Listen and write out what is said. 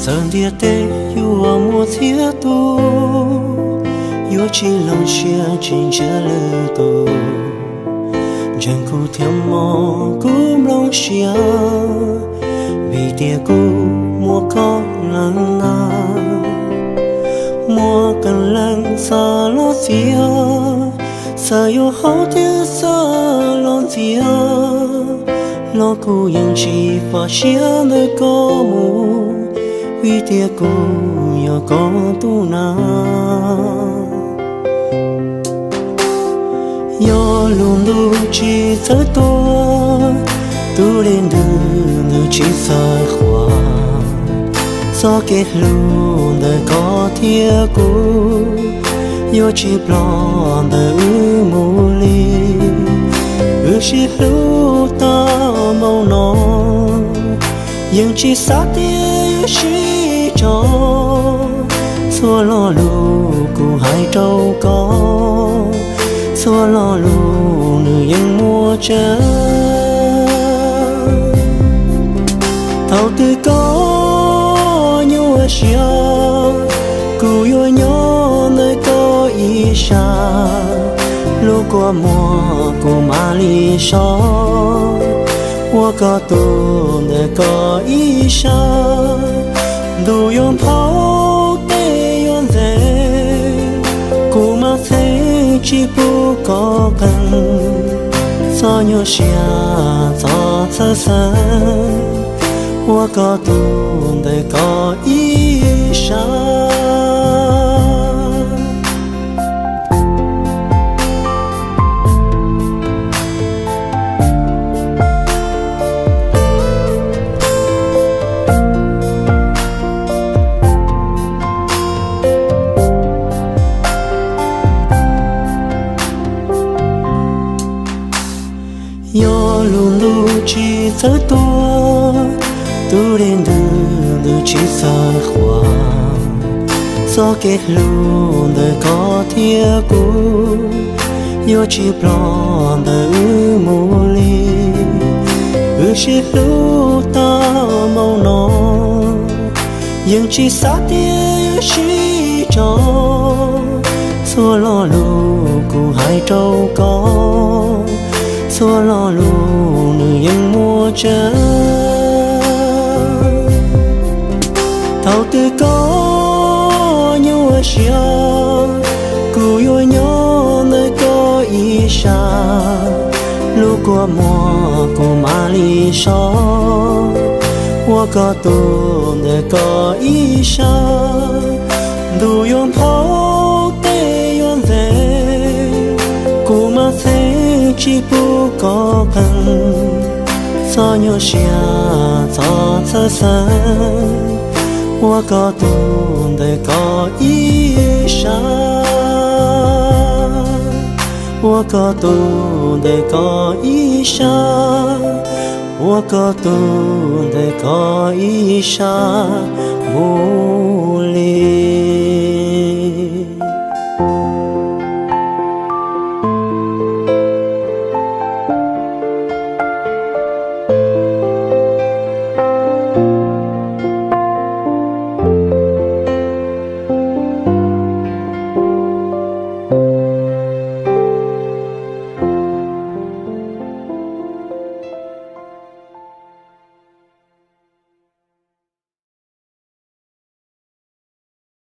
Tawm ntiaj teb yuav muaj txhiab tus, yuav tsis hloov siab tsis ntsia lwm tus. Ntseeg kuv thiab mog kuv nplooj siab, vim tias kuv muaj koj leej na. Muaj koj leej xa los txias, xav yuav haub thiab xav los ntxias, los kuv yeej tsis faj siab ntawm koj mus, vim tias kuv yog koj tus na. Yog lub ntuj tsis txawv tuaj, tus dej ntws ntws tsis txawj qhuav, txoj kev hlub ntawm koj thiab kuv yuav tsis ploj ntawm wb mus li. Wb sib hlub tag npaum no, yeej tsis xav tias yuav sib tso. Txhua lo lus kuv hais rau koj, txhua lo lus nws yeej muaj tseeb. Thaum twg koj nyuaj siab, kuv yuav nyob ntawm koj ib sab, lub kua muag kuv mam li so ua koj tus ntawm koj ib sab. Ntuj yuav nphau, tej yuav ntxeev, kuv mam txheeb tsis pub koj qees, txhob nyuaj siab txhob txhawj xeeb, ua koj tus ntawm koj ib sab. Yog lub ntuj tsis txawv tuaj, tus dej ntws ntws tsis txawj qhuav, txoj kev hlub ntawm koj thiab kuv yuav tsis ploj ntawm wb mus li. Wb sib hlub tag npaum no, yeej tsis xav tias yuav sib tso. Txhua lo lus kuv hais rau koj, txhua lo lus nws yeej muaj tseeb. Thaum twg koj nyuaj siab, kuv yuav nyob ntawm koj ib sab, lub kua muag kuv mam li so ua koj tus ntawm koj ib sab. Ntuj yuav nphau, tej yuav ntxeev, kuv mam txheeb tsis pub koj qees, txhob nyuaj siab txhob txhawj xeeb, ua koj tus ntawm koj ib sab, ua koj tus ntawm koj ib sab, ua koj tus ntawm koj ib sab mus.